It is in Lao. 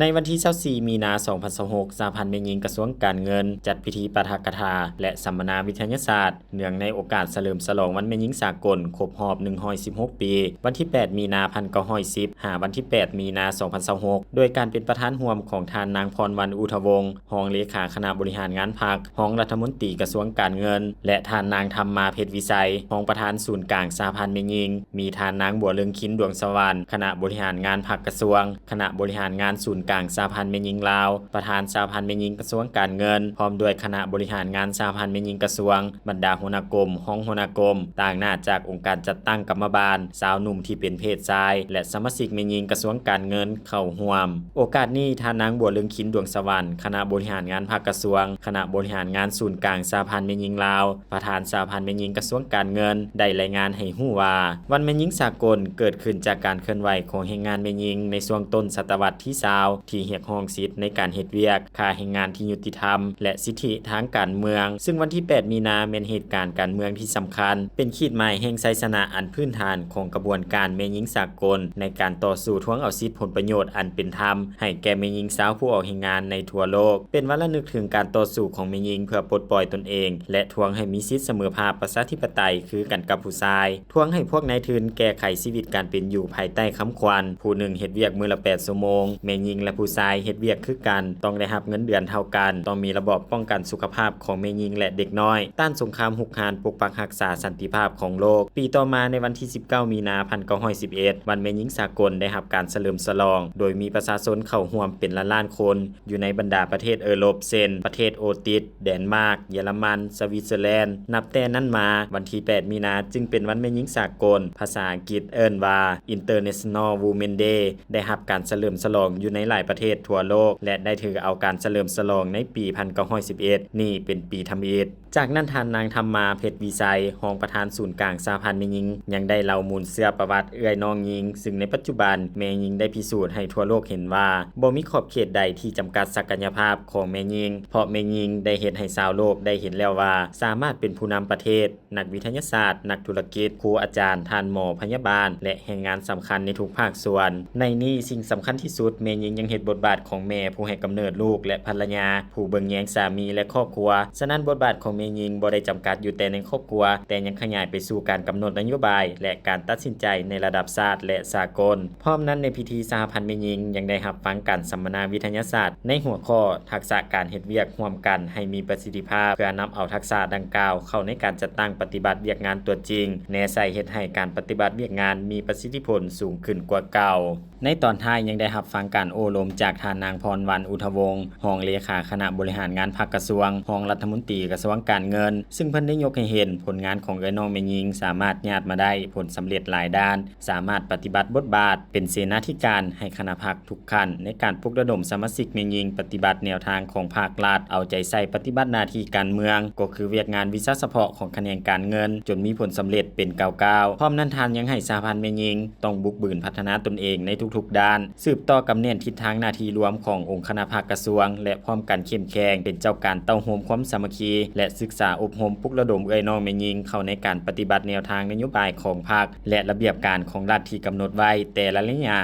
ໃນວັນທີຊາວສີ່ ມີນາ ສອງພັນຊາວຫົກ ສະຫະພັນແມ່ຍິງກະຊວງການເງິນ ຈັດພິທີປາຖະກະຖາ ແລະ ສຳມະນາວິທະຍາສາດ ເນື່ອງໃນໂອກາດສະເຫຼີມສະຫຼອງວັນແມ່ຍິງສາກົນຄົບຮອບ ໜຶ່ງຮ້ອຍສິບຫົກ ປີ ວັນທີແປດ ມີນາ ພັນເກົ້າຮ້ອຍສິບ ຫາວັນທີແປດ ມີນາ ສອງພັນຊາວຫົກ ໂດຍການເປັນປະທານຮ່ວມຂອງທ່ານນາງ ພອນວັນ ອຸທະວົງ ຮອງເລຂາຄະນະບໍລິຫານງານພັກ, ຮອງລັດຖະມົນຕີກະຊວງການເງິນ ແລະ ທ່ານນາງ ທຳມາ ເພັດວິໄຊ ຮອງປະທານສູນກາງສະຫະພັນແມ່ຍິງ, ມີທ່ານນາງ ບົວເລີງຄິນ ດວງສະຫວັນ ຄະນະບໍລິຫານງານພັກກະຊວງ, ຄະນະບໍລິຫານງານສູນກາງສະຫະພັນແມ່ຍິງລາວ, ປະທານສະຫະພັນແມ່ຍິງກະຊວງການເງິນ, ພ້ອມດ້ວຍຄະນະບໍລິຫານງານສະຫະພັນແມ່ຍິງກະຊວງ, ບັນດາຫົວໜ້າກົມ, ຮອງຫົວໜ້າກົມ, ຕາງໜ້າຈາກອົງການຈັດຕັ້ງກຳມະບານ, ຊາວໜຸ່ມທີ່ເປັນເພດຊາຍ ແລະ ສະມາຊິກແມ່ຍິງກະຊວງການເງິນ ເຂົ້າຮ່ວມ. ໂອກາດນີ້ ທ່ານນາງ ບົວເລີງຄິນ ດວງສະຫວັນ ຄະນະບໍລິຫານງານພັກກະຊວງ, ຄະນະບໍລິຫານງານສູນກາງສະຫະພັນແມ່ຍິງລາວ, ປະທານສະຫະພັນແມ່ຍິງກະຊວງການເງິນ ໄດ້ລາຍງານໃຫ້ຮູ້ວ່າ ວັນແມ່ຍິງສາກົນເກີດຂຶ້ນຈາກການເຄື່ອນໄຫວຂອງແຮງງານແມ່ຍິງໃນຊ່ວງຕົ້ນສະຕະວັດທີຊາວ ທີ່ຮຽກຮ້ອງສິດໃນການເຮັດວຽກ, ຄ່າແຮງງານທີ່ຍຸຕິທຳ ແລະ ສິດທິທາງການເມືອງ, ຊຶ່ງວັນທີແປດ ມີນາ ແມ່ນເຫດການການເມືອງທີ່ສຳຄັນ, ເປັນຂີດໝາຍແຫ່ງໄຊຊະນະອັນພື້ນຖານຂອງກະບວນການແມ່ຍິງສາກົນ ໃນການຕໍ່ສູ້ທວງເອົາສິດຜົນປະໂຫຍດອັນເປັນທຳ ໃຫ້ແກ່ແມ່ຍິງຊາວຜູ້ອອກແຮງງານໃນທົ່ວໂລກ, ເປັນວັນລະນຶກເຖິງການຕໍ່ສູ້ຂອງແມ່ຍິງເພື່ອປົດປ່ອຍຕົນເອງ ແລະ ທວງໃຫ້ມີສິດສະເໝີພາບປະຊາທິປະໄຕຄືກັນກັບຜູ້ຊາຍ, ທວງໃຫ້ພວກນາຍທຶນແກ້ໄຂຊີວິດການເປັນຢູ່ພາຍໃຕ້ຄຳຂວັນ ຜູ້ໜຶ່ງເຮັດວຽກມື້ລະແປດຊົ່ວໂມງ, ແມ່ຍິງ ແລະ ຜູ້ຊາຍເຮັດວຽກຄືກັນ, ຕ້ອງໄດ້ຮັບເງິນເດືອນເທົ່າກັນ, ຕ້ອງມີລະບອບປ້ອງກັນສຸຂະພາບຂອງແມ່ຍິງ ແລະ ເດັກນ້ອຍ, ຕ້ານສົງຄາມຮຸກຮານ, ປົກປັກຮັກສາສັນຕິພາບຂອງໂລກ. ປີຕໍ່ມາໃນວັນທີສິບເກົ້າ ມີນາ ພັນເກົ້າຮ້ອຍສິບເອັດ ວັນແມ່ຍິງສາກົນໄດ້ຮັບການສະເຫຼີມສະຫຼອງ ໂດຍມີປະຊາຊົນເຂົ້າຮ່ວມເປັນລ້ານໆຄົນ ຢູ່ໃນບັນດາປະເທດເອີຣົບ ເຊັ່ນ ປະເທດໂອຕິດ, ແດນມາກ, ເຢຍລະມັນ, ສະວິດເຊີແລນ. ນັບແຕ່ນັ້ນມາ, ວັນທີແປດ ມີນາ ຈຶ່ງເປັນວັນແມ່ຍິງສາກົນ, ພາສາອັງກິດເອີ້ນວ່າ International Women's Day, ໄດ້ຮັບການສະເຫຼີມສະຫຼອງຢູ່ໃນຫຼາຍປະເທດທົ່ວໂລກ ແລະ ໄດ້ຖືເອົາການສະເຫຼີມສະຫຼອງໃນປີພັນເກົ້າຮ້ອຍສິບເອັດນີ້ເປັນປີທຳອິດ. ຈາກນັ້ນ ທ່ານນາງ ທຳມາ ເພັດວິໄຊ ຮອງປະທານສູນກາງສະຫະພັນແມ່ຍິງ ຍັງໄດ້ເລົ່າມູນເຊື້ອປະຫວັດເອື້ອຍນ້ອງຍິງ, ຊຶ່ງໃນປັດຈຸບັນແມ່ຍິງໄດ້ພິສູດໃຫ້ທົ່ວໂລກເຫັນວ່າ ບໍ່ມີຂອບເຂດໃດທີ່ຈຳກັດສັກກະຍະພາບຂອງແມ່ຍິງ, ເພາະແມ່ຍິງໄດ້ເຮັດໃຫ້ຊາວໂລກໄດ້ເຫັນແລ້ວວ່າ ສາມາດເປັນຜູ້ນຳປະເທດ, ນັກວິທະຍາສາດ, ນັກທຸລະກິດ, ຄູອາຈານ, ທ່ານໝໍ, ພະຍາບານ ແລະ ແຮງງານສຳຄັນໃນທຸກພາກສ່ວນ. ໃນນີ້ ສິ່ງສຳຄັນທີ່ສຸດ, ແມ່ຍິງຍັງເຮັດບົດບາດຂອງແມ່ຜູ້ໃຫ້ກຳເນີດລູກ ແລະ ພັນລະຍາ, ຜູ້ເບິ່ງແຍງສາມີ ແລະ ຄອບຄົວ. ສະນັ້ນ, ບົດບາດຂອງແມ່ຍິງບໍ່ໄດ້ຈຳກັດຢູ່ແຕ່ໃນຄອບຄົວ, ແຕ່ຍັງຂະຫຍາຍໄປສູ່ການກຳນົດນະໂຍບາຍ ແລະ ການຕັດສິນໃຈໃນລະດັບຊາດ ແລະ ສາກົນ. ພ້ອມນັ້ນ, ໃນພິທີ ສະຫະພັນແມ່ຍິງຍັງໄດ້ຮັບຟັງການສຳມະນາວິທະຍາສາດໃນຫົວຂໍ້ ທັກສະການເຮັດວຽກຮ່ວມກັນໃຫ້ມີປະສິດທິພາບ, ເພື່ອນຳເອົາທັກສະດັ່ງກ່າວເຂົ້າໃນການຈັດຕັ້ງປະຕິບັດວຽກງານຕົວຈິງ, ແນໃສ່ເຮັດໃຫ້ການປະຕິບັດວຽກງານມີປະສິດທິຜົນສູງຂຶ້ນກວ່າເກົ່າ. ໃນຕອນທ້າຍຍັງໄດ້ຮັບຟັງການໂອ້ລົມຈາກທ່ານນາງ ພອນວັນ ອຸທະວົງ ຮອງເລຂາຄະນະບໍລິຫານງານພັກກະຊວງ, ຮອງລັດຖະມົນຕີກະຊວງການເງິນ, ຊຶ່ງເພິ່ນໄດ້ຍົກໃຫ້ເຫັນຜົນງານຂອງເອື້ອຍນ້ອງແມ່ຍິງສາມາດຍາດມາໄດ້ຜົນສຳເລັດຫຼາຍດ້ານ, ສາມາດປະຕິບັດບົດບາດເປັນເສນາທິການໃຫ້ຄະນະພັກທຸກຂັ້ນ ໃນການປຸກລະດົມສະມາຊິກແມ່ຍິງປະຕິບັດແນວທາງຂອງພັກລັດ, ເອົາໃຈໃສ່ປະຕິບັດໜ້າທີ່ການເມືອງ, ກໍຄືວຽກງານວິຊາສະເພາະຂອງຂະແໜງການເງິນ ຈົນມີຜົນສຳເລັດເປັນກ້າວໆ. ພ້ອມນັ້ນ, ທ່ານຍັງໃຫ້ສະຫະພັນແມ່ຍິງຕ້ອງບຸກບືນພັດທະນາຕົນເອງໃນທຸກໆດ້ານ, ສືບຕໍ່ກຳແໜ້ນທິດທາງໜ້າທີ່ລວມຂອງອົງຄະນະພັກກະຊວງ ແລະ ພ້ອມກັນເຂັ້ມແຂງເປັນເຈົ້າການເຕົ້າໂຮມຄວາມສາມັກຄີ ແລະ ສຶກສາອົບຮົມປຸກລະດົມເອື້ອຍນ້ອງແມ່ຍິງເຂົ້າໃນການປະຕິບັດແນວທາງນະໂຍບາຍຂອງພັກ ແລະ ລະບຽບການຂອງລັດທີ່ກຳນົດໄວ້ແຕ່ລະໄລຍະ.